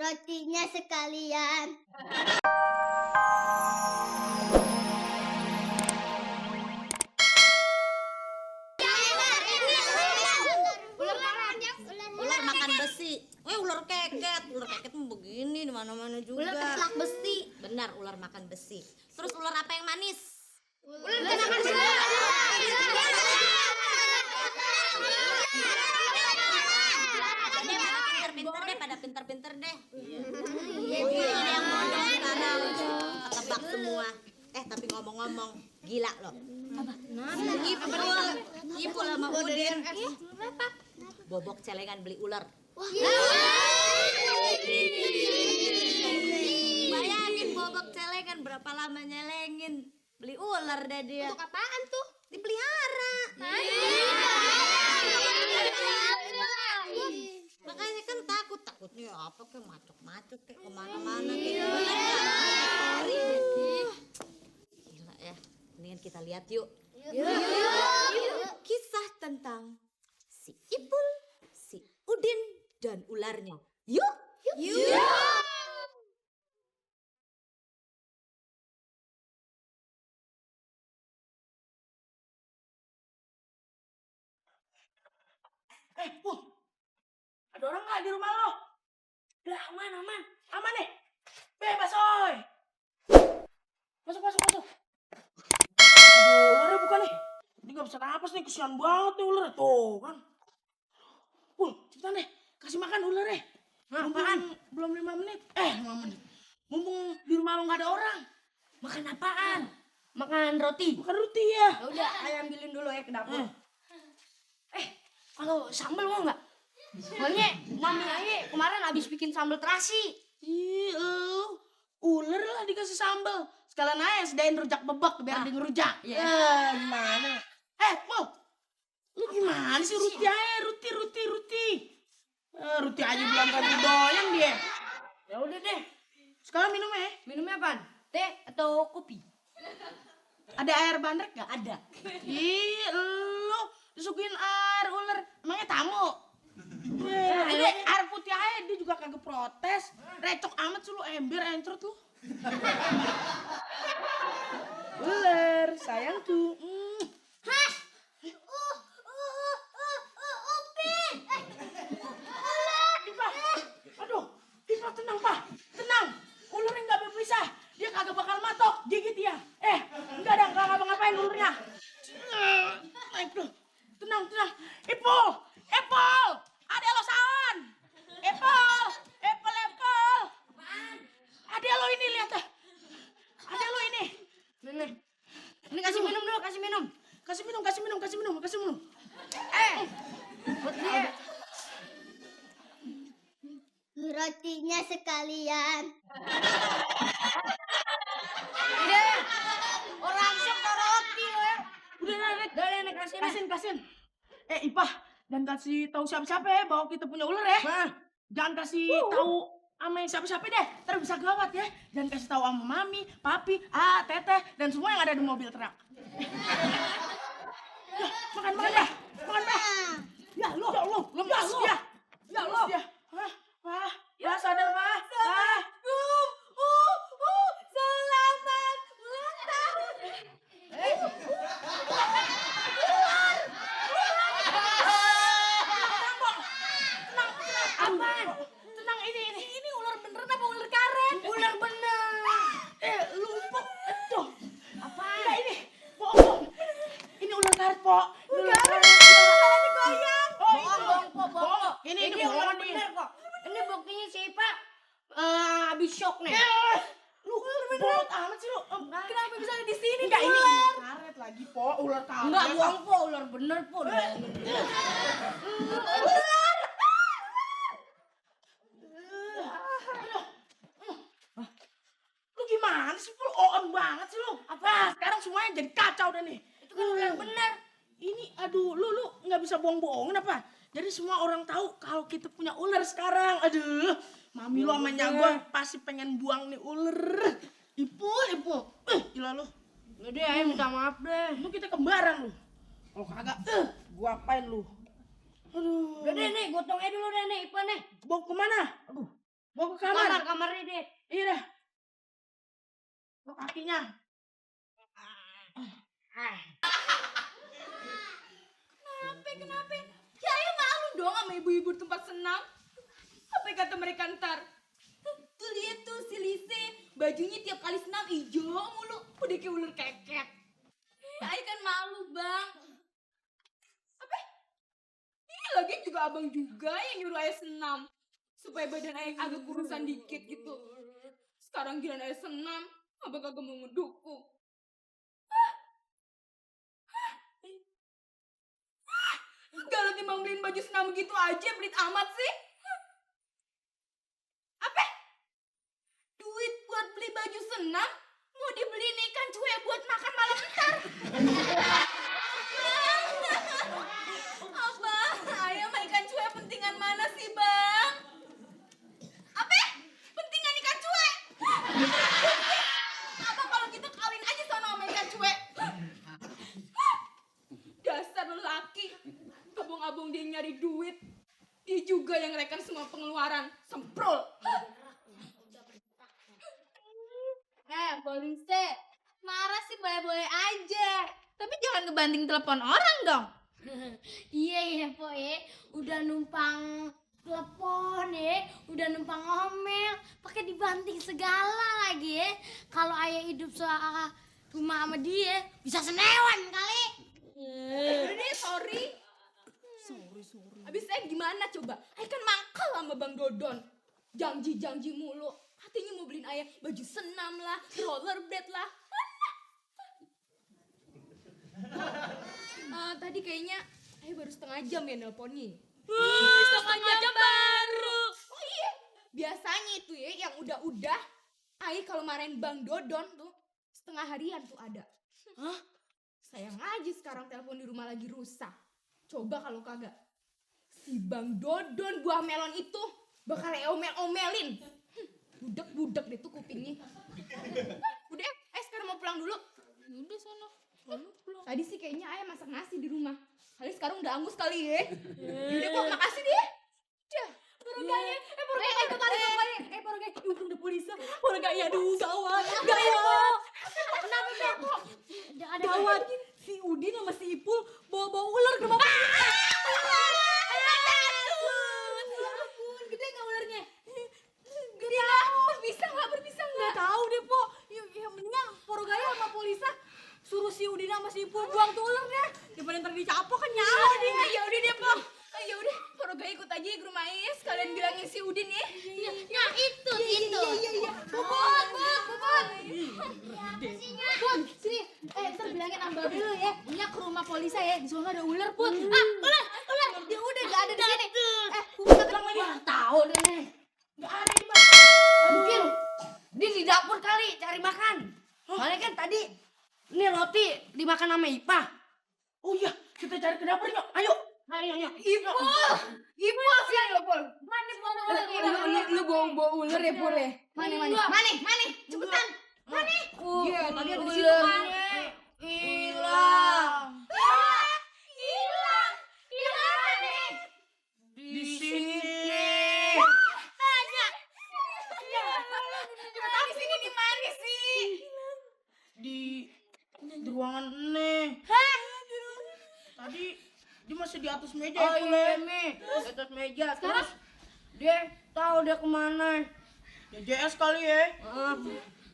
rotinya sekalian. Ular makan besi. Ular keket. Ular keket begini di mana-mana juga. Ular kecelak besi. Benar, ular makan besi. Terus ular apa yang manis? Ular makan besi. Pada pinter-pinter deh. Iya, yang ngomong sekarang ketebak semua. Tapi ngomong-ngomong, gila loh. Ipul sama Udin. Bobok celengan beli ular. Bayangin bobok celengan berapa lama nyelengin. Beli ular deh dia. Untuk apaan tuh? Dipelihara. Makanya kan takutnya apa kayak macet kayak kemana-mana kayak gila ya. Mendingan kita lihat yuk. Kisah tentang si Ipul, si Udin dan ularnya. Yuk. Pul, ada orang nggak di rumah lo? Udah aman nih. Bebas, oi. Masuk. Aduh, ularnya bukan nih. Ini nggak bisa napas nih, kesian banget nih ular. Tuh kan. Pul, cepetan deh, kasih makan ularnya. Apaan? Belum 5 menit. 5 menit. Mumpung di rumah lo nggak ada orang. Makan apaan? Makan roti. Makan roti ya. Ya udah, ayah ambilin dulu ya ke dapur. Kalau sambal mau nggak? Soalnya mami ayah kemarin habis bikin sambal terasi. Ih, ular lah dikasih sambal. Sekalian aja sedain rujak bebek biar dia ngerujak. Iya. Gimana? Pul, lu gimana sih ruti aja, ruti. Ruti aja belum ganti doyan dia. Ya udah deh. Sekarang minum ya. Minumnya apaan? Teh atau kopi? Ada air bandrek gak? Ada. Ih, lu disuguhin air ular. Emangnya tamu? Air putih aja dia juga kagak protes. Recok amat sih lu, ember encrot lu. Ular, sayangku. Hah? Ipa, tenang, Pak. Tenang. Ularnya nggak berpisah. Dia kagak bakal matok. Gigit dia. Enggak ada. Nggak ngapa-ngapain ularnya. Naik tuh. Tenang. Ipul. Ada lo sawan. Ipul. Ada lo ini, lihat dah. Ada lo ini. Ini kasih minum dulu, kasih minum. Kasih minum. Buat dia. Rotinya sekalian. Udah. Orang sok roti ya. Udah, Nek. Kasihin. Ipah, dan kasih tahu siapa-siapa ya bahwa kita punya ular ya. Jangan kasih tahu sama yang siapa-siapa deh. Ntar bisa gawat ya. Jangan kasih tahu sama mami, papi, teteh, dan semua yang ada di mobil truk. Makan dah. Ya Allah, lemas dia. Ya Allah. Pak, sadar, Pak. Selamat ulang tahun. Apaan? Tenang, ini ular beneran apa ular karet? Ular bener. Lumpuk. Aduh. Apaan? Enggak, ini bohong. Ini ular karet, Pok. Ular karet. Kepalanya goyang. Bohong. Ini ular bohong nih. bener kok. Ini buktinya si Ipa habis shock nih. Lu bolot amat sih lu. Kenapa bisa ada di sini? Enggak, ini ular karet lagi, Pok. Ular karet. Enggak bohong po, ular bener po. Lu gimana sih, Pul? On banget sih lu. Sekarang semuanya jadi kacau deh nih. Itu kan ular bener. Ini, aduh, lu nggak bisa bohong-bohongin apa? Jadi semua orang tahu kalau kita punya ular sekarang. Aduh, mami lu sama nyagua pasti pengen buang nih ular. Ipul. Gila lu. Udah deh, ayah minta maaf deh. Lu kita kembaran lu. Kalau kagak, gua apain lu? Aduh. Udah deh nih, gotongnya dulu deh nih, Ipa nih. Bawa kemana? Aduh. Mau ke kamar. Kamarnya deh. Iya dah. Mau kakinya. Kenapa? Ya ayo malu dong sama ibu-ibu tempat senam. Apa kata mereka ntar? Tuh lihat tuh si Lise, bajunya tiap kali senam hijau mulu, udah kayak ular keket. Ayo kan malu bang. Apa? Ini lagi juga abang juga yang nyuruh ayah senam supaya badan ayah agak kurusan dikit gitu. Sekarang giliran ayah senam, abang kagak mau ngedukung. Kalau timbang beliin baju senam gitu aja, pelit amat sih. Apa? Duit buat beli baju senam, mau dibeliin ikan cuek buat makan malam ntar. Abang, ayah sama ikan cuek pentingan mana sih bang? Apa? Pentingan ikan cuek? Abang kalau gitu kawin aja sama ikan cuek. Dasar lelaki. Abang-abang dia nyari duit, dia juga yang rekan semua pengeluaran. Semprol. Polisi, marah sih boleh-boleh aja. Tapi jangan ngebanting telepon orang dong. Iya Po udah numpang telepon udah numpang ngomel, pakai dibanting segala lagi Kalau ayah hidup rumah sama dia, bisa senewan kali. Udah sorry. Abis saya gimana coba? Ayah kan mangkal sama Bang Dodon. Janji-janji mulu. Katanya mau beliin ayah baju senam lah, rollerblade lah. Mana? Tadi kayaknya ayah baru setengah jam ya nelponnya. Setengah jam baru. Oh iya. Biasanya itu yang udah-udah. Ayah kalau marahin Bang Dodon tuh setengah harian tuh ada. Hah? Sayang aja sekarang telepon di rumah lagi rusak. Coba kalau kagak, si Bang Dodon buah melon itu bakal omel-omelin. Budek-budek deh tuh kupingnya. Udah, sekarang mau pulang dulu. Udah sono. Pulang. Tadi sih kayaknya ayah masak nasi di rumah. Kali sekarang udah angus kali ya. Udah kok, makasih deh. Dah. Porogaya, udah polisi. Porogaya, aduh gawat. Kenapa kok? Gawat. Si Udin sama si Ipul bawa-bawa ular ke rumah. Ampun, gede nggak ularnya? Gede lah, berbisa nggak? Nggak tahu deh Po. Ya mendingan Porogaya sama Polisa suruh si Udin sama si Ipul buang tuh ularnya. Daripada ntar dicapok kan nyawa dia. Ya udah deh Po. Ya udah, Porogaya ikut aja ke rumah Ayah sekalian bilangin si Udin ya. Nah itu. Iya. Bobot. Put, sini. Ntar bilangin Amba dulu ya. Nya ke rumah polisi ya. Di sana ada ular, Put. Ular. Dia udah gak ada di sini. Put bilang lagi. Tahu deh nih. Nggak ada di Bang. Mungkin dia di dapur kali cari makan. Soalnya kan tadi ini roti dimakan sama Ipah. Oh iya, kita cari ke dapur yuk. Ayo. Ipul sini lo Pul. Mana ular? Lu bawa ular ya Pul ya? Mana? Cepetan. Iya, tadi ada di situ kan. Hilang. Hilang. Di sini. Di sini di mana sih? Di ruangan nih. Tadi dia masih di atas meja. Oh Ipul, iya nih, di atas meja. Terus dia tahu dia kemana. JJS kali ya.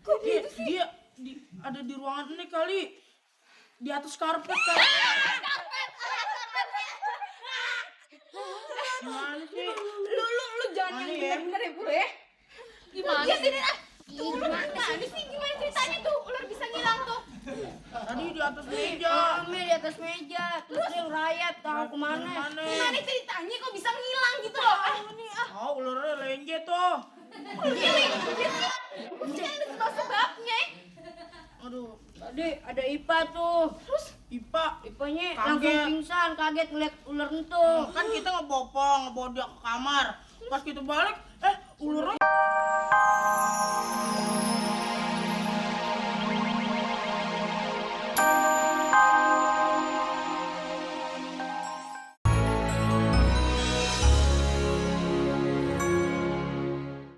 Kok gitu sih? Dia ada di ruangan ini kali. Di atas karpet kali. Gimana sih? Lu jangan Mana yang ya? bener-bener ya Pul ya? Gimana sih? Tuh ular mana sih? Gimana ceritanya tuh ular bisa ngilang tuh? Tadi di atas meja. Kami di atas meja. Terus dia ngerayap tahu kemana. Gimana ceritanya kok bisa ngilang gitu loh? Oh, ularnya lenje tuh. Jangan tahu sebabnya. Aduh, Tadi ada Ipa tuh. terus Ipa Ipanya Kaget. langsung pingsan, kaget ngeliat ular itu. kan kita ngebawa dia ke kamar. Pas kita balik, ularnya